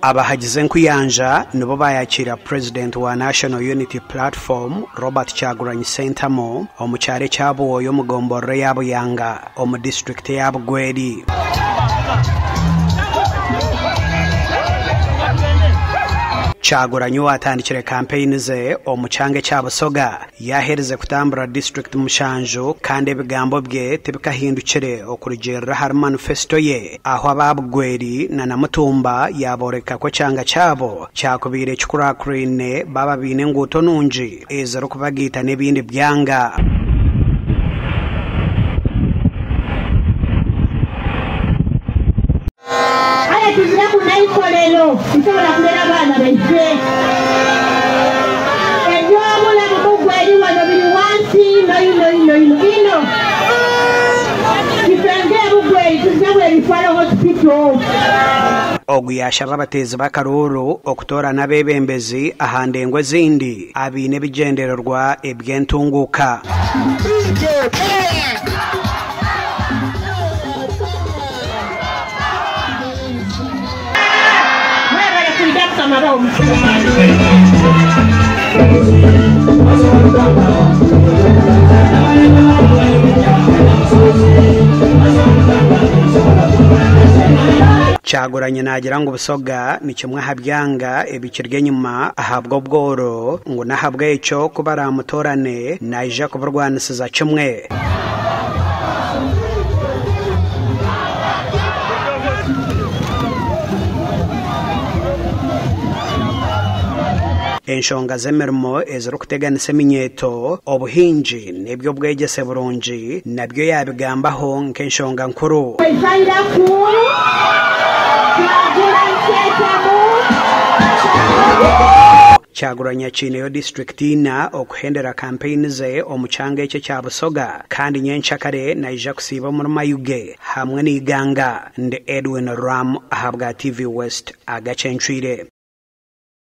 Abahagize enkuyanja nibo bayakiira Purezidenti wa National Unity Platform, Robert Kyagulanyi Ssentamu omu kyaro ekya Buwooya omu gomborora eya Buyanga omu disiturikiti eya Bugweri. Kyagulanyi owatandikire kampeyini ze omu kyanga ekya Busoga Yaaherize kutambura disiturikiti mushanju kandi ebigambo bye tibikahindukire okurugiirira ahari manifesito ye ahu aba Bugweri na Namutumba yaabooreka ku ekyanga kyabo kyakubaire kikurakuraine baaba baine enguuto nungi ezirikubagaita n'ebindi byanga. Aye tuziraku n'eikolero lisobola kulera baana baife. Eby'obulamu mugweri wano biri wansi inho inho inho inho inho. Ife ng'e Bugweri tuziramu Referral Hospital. Ogu yaashaba abateezi b'akaruuru okutoorana abeebembezi aha ndengo ezindi abaine ebigyendererwa eby'entunguuka. Mwebale kwidha Mukama abahe omukisa. Kyagulanyi naagira ngu Busoga ni kimwe aha byanga ebikiri enyima ahabw'obworo ngu n'ahabw'ekyo ku baraamutoorane naija kuburwanisiza kimwe. Enshonga z'emirimo ezirikuteganisa eminyeeto, obuhingi n'eby'obwegyese burungi nabyo yaabigambaho nk'enshonga nkuru. Kyagulanyi akiineyo disiturikiti ina okuhendera kampeyini ze omu kyanga eki ekya Busoga kandi nyenkyakare naija kusiiba omuri Mayuge hamwe na Iganga. Ndi Edwin Ram ahabwa TV West agacencwire.